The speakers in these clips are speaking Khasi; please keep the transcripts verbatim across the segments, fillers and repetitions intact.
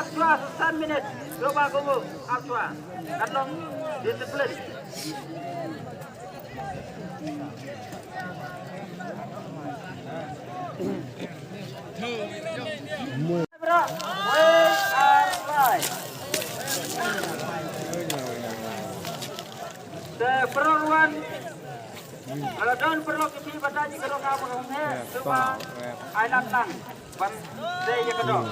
Chwa san minit, Global Congo, Chwa. Katlong, discipline. Bro, wait and fly. Te pyrshah wan. Ka la don paralok ki phi ba da ji ka doh ka ba ka hong heh, suba ai lad lang ban dei ïa ka doh.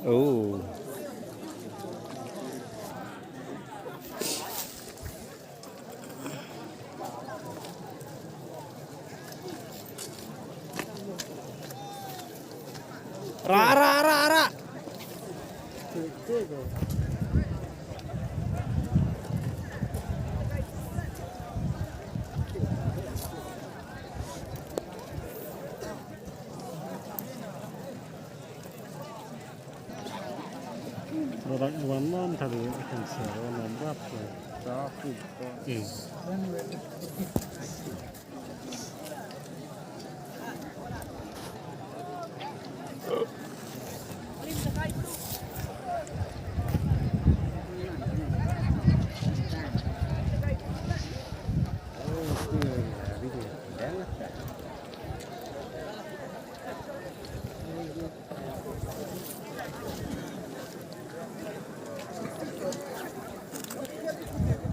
Oh. Ra, ra, ra, ra. Rak wan lam tadi kan sa wan lam rap tu. Tapi. Hmm.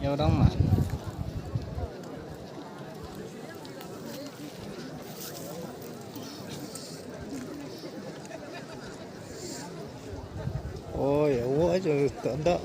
Ïa u dang ma. Oi, ïa u aja tak ada.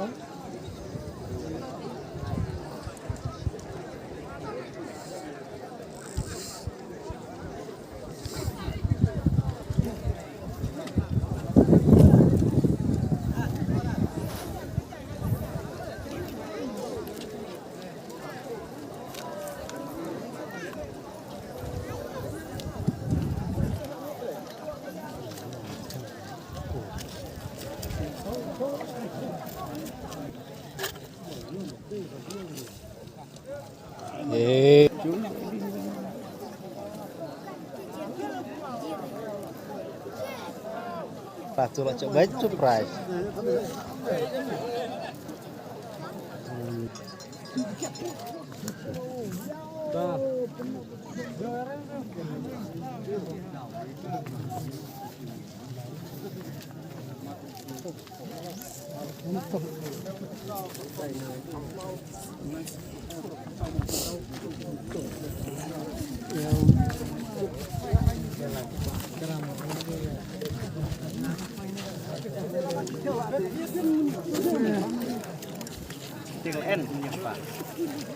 Eh. Patu la coba surprise.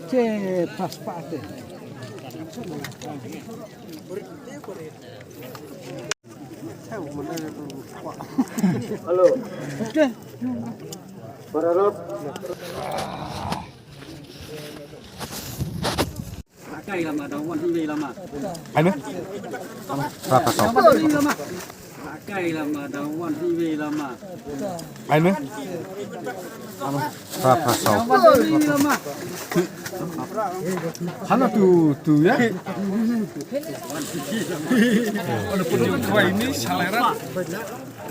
Che pas pa te. Hello. Para rot. Akai lama dau wan hi lama. Anu? Rata tau. Akai lama dau wan hi lama. Anu? Rata tau. Hana tu tu ya. Walaupun tu ini selera.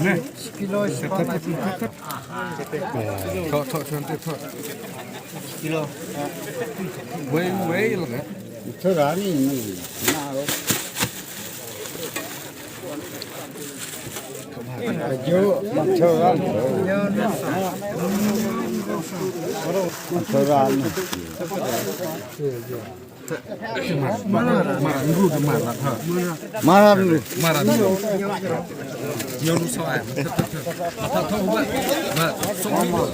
Nih. Kilo. Tok tok tok tok. Kilo. Wei wei lo. Itu rani ni. Nah. Aju macam orang. Macam orang. Mara nru. Mara nru. Nyoru sawa. Mata tong ba. Ba. Song. Song.